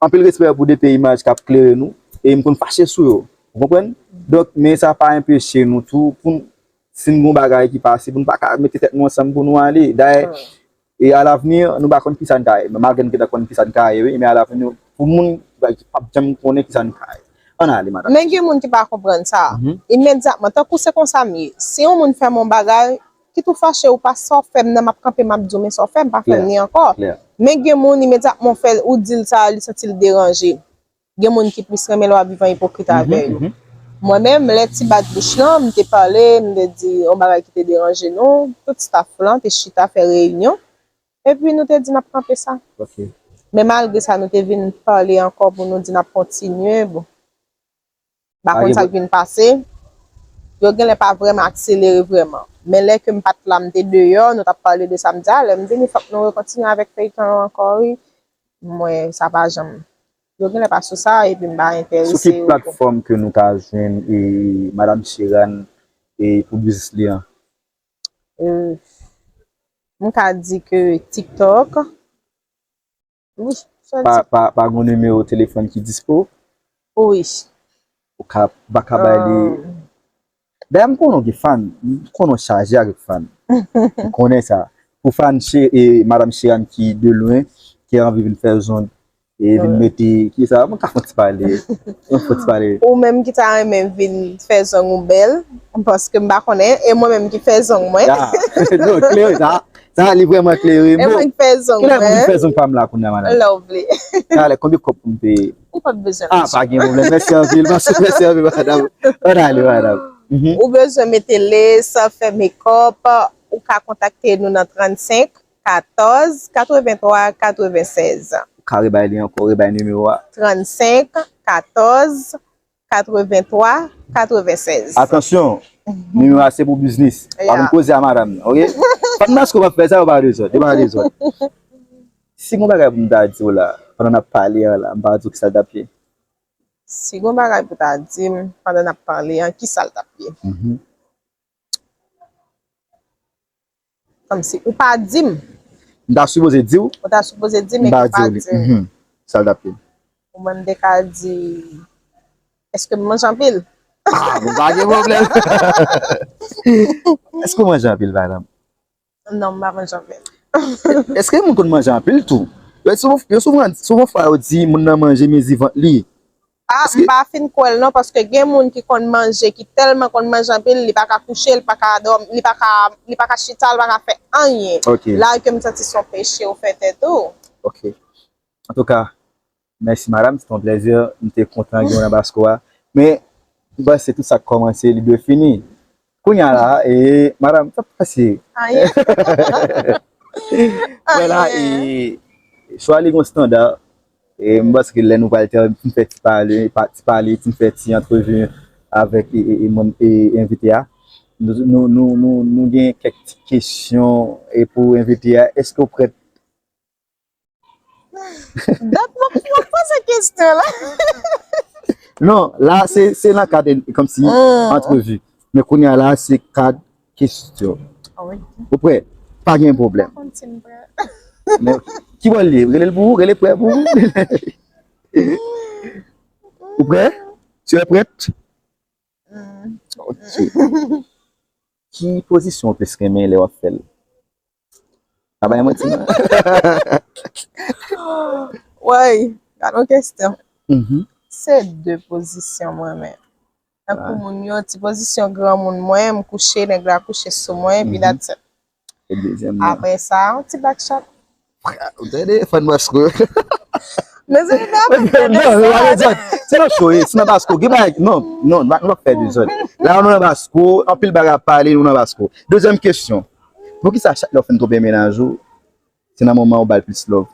Anpil respè pou D P Imaj k ap klere nou, e m konn fache sou yo. Ou konprann? Donk, men sa pa enpeche nou tou, pou n, si n gon bagay ki pase, pou n pa ka mete tèt nou ansanm pou nou ale. Dayè, e alavni, nou pa konn kisa n ka ye. Men malgre n gentan konn kisa n ka ye, wi, men alavni, pou moun ki p ap janm konnen kisa n ka ye. Ann ale, madanm. Men gen moun ki pa konprann sa. Imedyatman, tankou se konsa m ye. Si yon moun fè m yon bagay, kit ou fache ou pa, sa w fè m nan, m ap kanpe, m ap di w, men sa w fè m, pa fè m li ankò. Men gen moun, imedyatman w fè l, ou di l sa, li santi l deranje. Gen moun ki plis renmen lè w ap viv an ipokrit avè yo. Mwen menm, lè ti bat bouch lan, m te pale, m te di yon bagay ki te deranje nou, tout staff lan te chita fè reyinyon, epi nou te di n ap kanpe sa. Men malgre sa, nou te vin pale ankò pou nou di n ap kontinye, bon. M pa konn sa k vin pase. Yo genlè pa vrèman akselere vrèman. Men lè ke m pa t la, m te deyò, nou t ap pale de sa, m di, a, lè m vini, fòk nou rekontinye avèk feyton an ankò, wi. M wè sa pa janm. Yo genlè pa sou sa, epi m pa enterese yo tou. Sou ki platfòm ke nou ka jwenn e Madam Sheeran e pou biznis li an? M ka di ke TikTok. Wi, sèl TikTok. Pa, pa, pa gon nimewo telefòn ki dispo? Wi. Ou ka, pa ka bay li. Dayè, m konnen w gen fan. M konnen w chaje avèk fan. M konnen sa. Pou fan che, e, Madam Sheeran ki de lwen, ki anvi vin fè zong, e vin mete, kisa, mwen ka fè yon ti pale. Mwen fè yon ti pale. Ou menm ki ta renmen vin fè zong ou bèl, paske m pa konnen, e mwen menm ki fè zong mwen. Ya, non, klere, sa, sa li vrèman klere. E mwen ki fè zong mwen. Kilè pou m fè zong pa m la kounye a, madanm? Lovely. Talè, konbyen kòb pou m peye? Ou p ap bezwen lajan. Ah, pa gen pwoblèm. Mèsi anpil, mèsi, mèsi anpil, madanm. Ann ale, madanm. Ou bezwen mete lace, fè makeup, ou ka kontakte nou nan trannsenk katòz katrevenntwa katrevensèz. Ou ka rebay li ankò, rebay nimewo a. Trannsenk katòz katrevenntwa katrevensèz. Atansyon, nimewo a se pou biznis. Pa vin koze a madanm nan, oke? Pandan Basco ap fè sa, yo pa dezòd, yo pa dezòd. Si gon bagay pou m ta di w la, pandan n ap pale an la, m pa di w kisa l t ap ye. Si gon bagay pou ta di m pandan n ap pale an, kisa l t ap ye? Kòmsi ou pa di m. M ta sipoze di w. Ou ta sipoze di m, men ou pa di m. Sa l t ap ye? Ou menm m te ka di, èske m manje anpil? Ah, bon, pa gen pwoblèm. Èske w manje anpil, pa egzanp? Non, m pa manje anpil. Èske moun konn manje anpil tou? Yo souvan, yo souvan, souvan fwa yo di moun nan manje mezi vant li. Ah, m pa fin kwè l non, paske gen moun ki konn manje, ki tèlman konn manje anpil, li pa ka kouche, li pa ka dòmi, li pa ka, li pa ka chita, li pa ka fè anyen. Ok. La ke m santi se yon peche ou fè tèt ou. Ok. Antouka, mèsi madanm, se te yon plèzi, m te kontan gen w nan Basco a. Men, m panse tout sa k kòmanse, li dwe fini. Kounye a la, e, madanm, sa pase? Anyen. Wè la, e, chwa li gon estanda. E, m panse ke lè nou pral te, ti fè ti pale, pa, ti pale, ti fè ti antrevi avèk, e, e, e, moun, e, envite a. Nou, nou, nou, nou, nou gen kèk ti kesyon, e, pou envite a. Èske w prèt? Dat mwen, mwen poze kesyon la. Non, la, se, se nan kad, kòmsi, antrevi. Men kounye a la, se kad kesyon. Ou prè? Pa gen pwoblèm. Men, ki bò l ye? Rele l pou ou? Rele prè pou ou? Ou prè? Tu es prête? Ok. Ki pozisyon ou plis renmen lè w ap fè l? Pa bay manti, non. Woy, gad yon kesyon. Se de pozisyon mwen renmen. Tankou moun yo, ti pozisyon granmoun mwen, m kouche, nèg la kouche sou mwen, epi that's it. Apre sa, yon ti back shot. Ou tande? Fan Basco. Mezanmi, nou ap fè dezòd. Se nan show, se nan Basco. Gen bagay, non, non, nou pa fè dezòd. La, nou nan Basco, anpil bagay ap pale, nou nan Basco. Dezyèm kesyon. Poukisa chak lè w fin twonpe mennaj ou, se nan moman ou ba l plis love?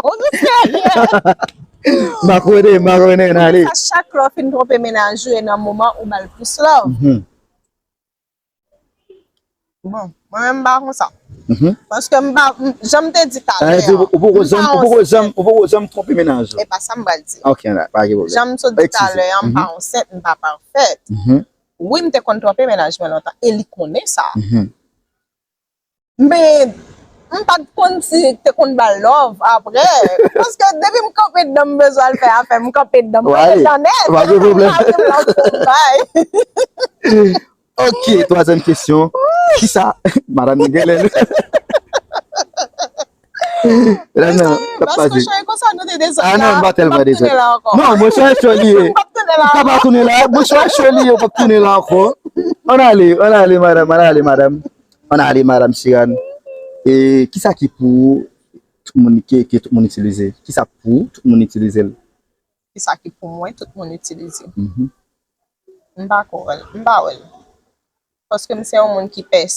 Ou serye? Makone, makone, n ale. Chak lè w fin twonpe mennaj ou, e nan moman ou ba l plis love. Bon, mwen menm m pa konsa. Paske m pa, jan m te di talè a, ou poko janm, ou poko janm, ou poko janm twonpe mennaj ou. E pa sa m pral di. Ok, pa gen pwoblèm. Jan m sot di talè a, m pa ansent, m pa pafèt. Wi, m te konn twonpe mennaj mwen lontan, e li konnen sa. Men, m pa t konn si te konn ba l love apre. Paske depi m kanpe dedan m bezwen al fè afè m, m kanpe dedan m kanpe dedan nèt. Pa gen pwoblèm. Pa gen love pou m bay. Ok, twazyèm kesyon. Kisa? Madanm nan gen lè. Madanm nan, k ap pase. Ah non, m pa tèlman dezòd. Non, mwen chwa cho li ye. Ou pa tounen la. Mwen chwa cho li ye, ou pa tounen la ankò. Ann ale, ann ale, madanm, ann ale, madanm. Ann ale, madanm Chirane. E kisa ki pou ou, tout moun, ke, ke tout moun itilize? Kisa pou ou, tout moun itilize l? Kisa ki pou mwen, tout moun itilize? M pa ko wè l, m pa wè l. Paske m se yon moun ki pès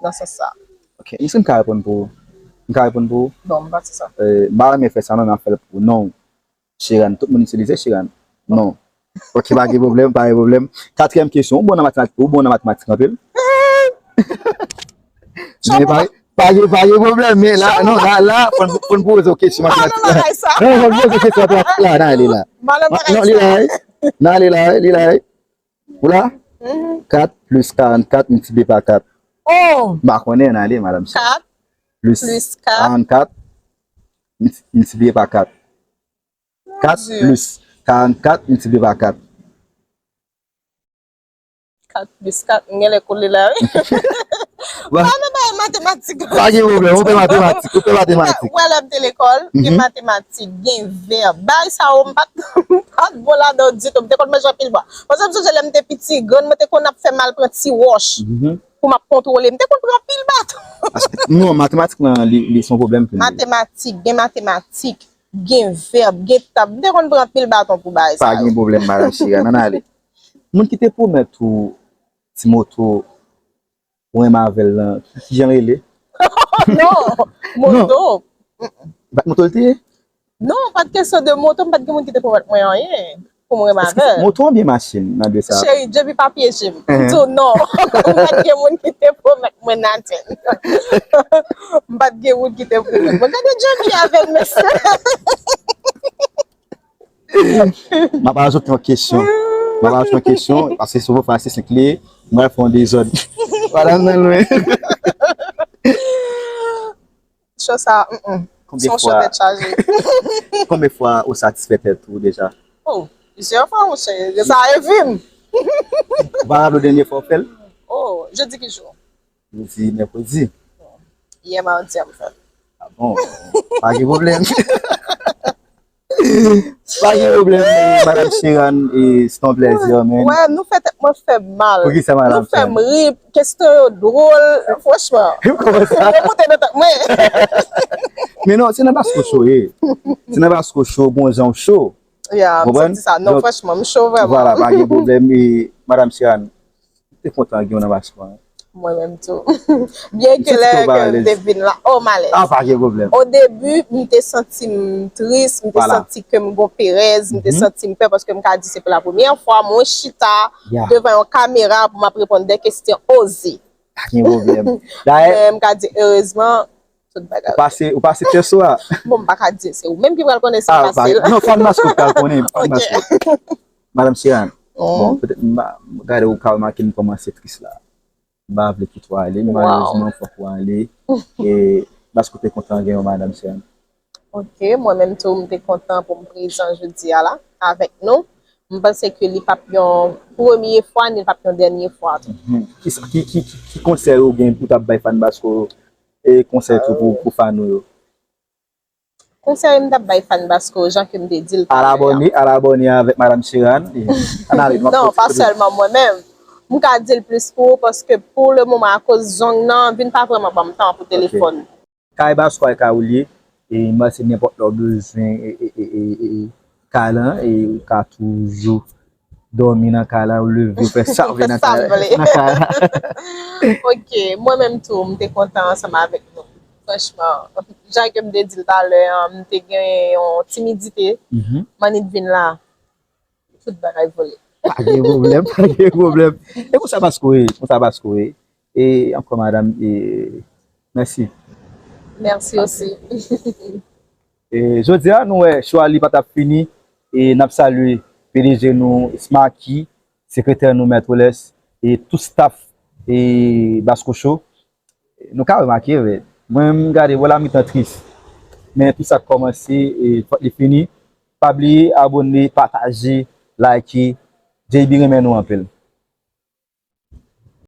nan sans sa. Ok, èske m ka reponn pou ou? M ka reponn pou ou? Non, m pa se sa. M pa renmen fè sa, non, m ap fè l pou ou. Non. Chirane, tout moun itilize Chirane. Non. Ok, pa gen pwoblèm, pa gen pwoblèm. Katriyèm kesyon, ou bon nan matematik, ou bon nan matematik anpil? Men pa, pa gen, pa gen pwoblèm, men la, non, la, la, fò n, fò n poze w kesyon matematik la. Non, fò n poze w kesyon matematik la, nan ale la. Non, li la, wi. Nan ale la, wi, li la, wi. Ou la? Kat plis karannkat miltipliye pa kat. M pa konnen, nan ale, madanm Chirane. Kat plis karannkat miltipliye pa kat. Kat plis karannkat miltipliye pa kat. Kat plis kat, m genlè kole la, wi. Pa nan bagay matematik. Pa gen pwoblèm, ou fè matematik, ou fè matematik. Ou wè lè m te lekòl, gen matematik, gen vèb. Bagay sa yo, m pa t, m pa t bon ladan yo ditou. M te konn manje anpil bwa. Paske m sonje lè m te piti, grann mwen te konn ap fè m al pran ti wòch pou m ap kontwole. M te konn pran anpil baton. Non, matematik lan, li, li se yon pwoblèm pou mwen. Matematik, gen matematik, gen vèb, gen tab. M te konn pran anpil baton pou bagay sa yo. Pa gen pwoblèm, madanm Chirane, ann ale. Moun ki te pwomèt ou ti moto ou renmen avè l lan, ki, kijan l rele? Non, moto. Bat moto l te ye? Non, pa t kesyon de moto, m pa t gen moun ki te pwomèt mwen anyen pou m renmen avè l. Moto oubyen machin nan de sa? Cheri, Djeby pa pyeje m. M di w non. M pa t gen moun ki te pwomèt mwen naten. M pa t gen moun ki te pwomèt mwen. Gade Djeby avè l, mesye. M ap rajoute yon kesyon. M ap rajoute yon kesyon, paske se pou fè se senk li ye, m pral fè yon dezòd. Madanm nan lwen. Cho sa, mm, mm. Se yon cho tèt chaje. Konbyen fwa ou satisfè tèt ou deja? Oh, plizyè fwa, monchè. Sa e vi m. Ou pa raple w dènye fwa ou fè l? Oh, jodi ki jou? Jodi mèkredi. Yè madi a m fè l. Ah bon? Pa gen pwoblèm. Pa gen pwoblèm, madanm Chirane, e, se yon plèzi, man. Wè, nou fè tèt mwen fè m mal. Poukisa, madanm Chirane? Nou fè m ri, kesyon yo dwòl, franchman. Kòman sa? Yo moute nan tèt mwen. Men non, se nan Basco Show ye. Se nan Basco Show, bon jan w cho. Ya, m santi sa. Non, franchman, m cho vrèman. Vwala, pa gen pwoblèm. E, madanm Chirane, m te kontan gen w nan Basco a. Mwen menm tou. Byen ke lè ke m te vin la, oh, m alèz. Ah, pa gen pwoblèm. O debi, m te santi m tris, m te santi ke m gon perèz, m te santi m pè paske m ka di se pou la premyè fwa mwen chita devan yon kamera pou m ap reponn de kesyon oze. Pa gen pwoblèm. Dayè, men m ka di erezman, tout bagay. Ou pase, ou pase tès ou a? Bon, m pa ka di, se ou menm ki pral konnen si m pase l. Non, fann maske ou pral konnen, fann maske. Madanm Chirane, bon, petèt m pa, gade ou ka remake m kòmanse tris la. M pa vle kite w ale, men malerezman fòk ou ale. E, paske ou te kontan gen yon madanm, Chirane. Ok, mwen menm tou, m te kontan pou m prezan jodi a la avèk nou. M panse ke li p ap yon premye fwa, ni l p ap yon dènye fwa tou. Mhm. Ki, ki, ki, ki, ki konsèy ou gen pou t ap bay fan Basco e konsèy tou pou, pou fan ou yo? Konsèy m t ap bay fan Basco, jan ke m te di l Al abòne, al abòne avèk Madam Sheeran. Ann ale, nou ap Non, pa kontinye. Sèlman mwen menm. M ka di l plis pou ou paske pou le moman, akoz zong nan vin pa vrèman ban m tan pou telefòn. Kay Basco a ka ou li ye, e m panse nenpòt lè w bezwen e, e, e, e, e, kay lan, e ou ka toujou dòmi nan kay la, ou leve, ou fè sa w vle nan kay la. Ok, mwen menm tou, m te kontan ansanm avèk nou. Franchman, jan ke m te di l talè an, m te gen yon timidite, m annik vin la. Tout bagay vole. Pa gen pwoblèm, pa gen pwoblèm. E konsa Basco ye, konsa Basco ye. E ankò madanm, e mèsi. Mèsi osi. E jodi a, nou wè, show a li pa t ap fini. E n ap salye P D G nou, Smarky, sekretè nou, Mèt Welles, e tout staff e Basco Show. Nou ka remake, vre. Mwen, m gade, vwala mitan tris. Men tout sa k kòmanse, e fòk li fini. Pa bliye abòne, pataje, like. J B renmen nou anpil.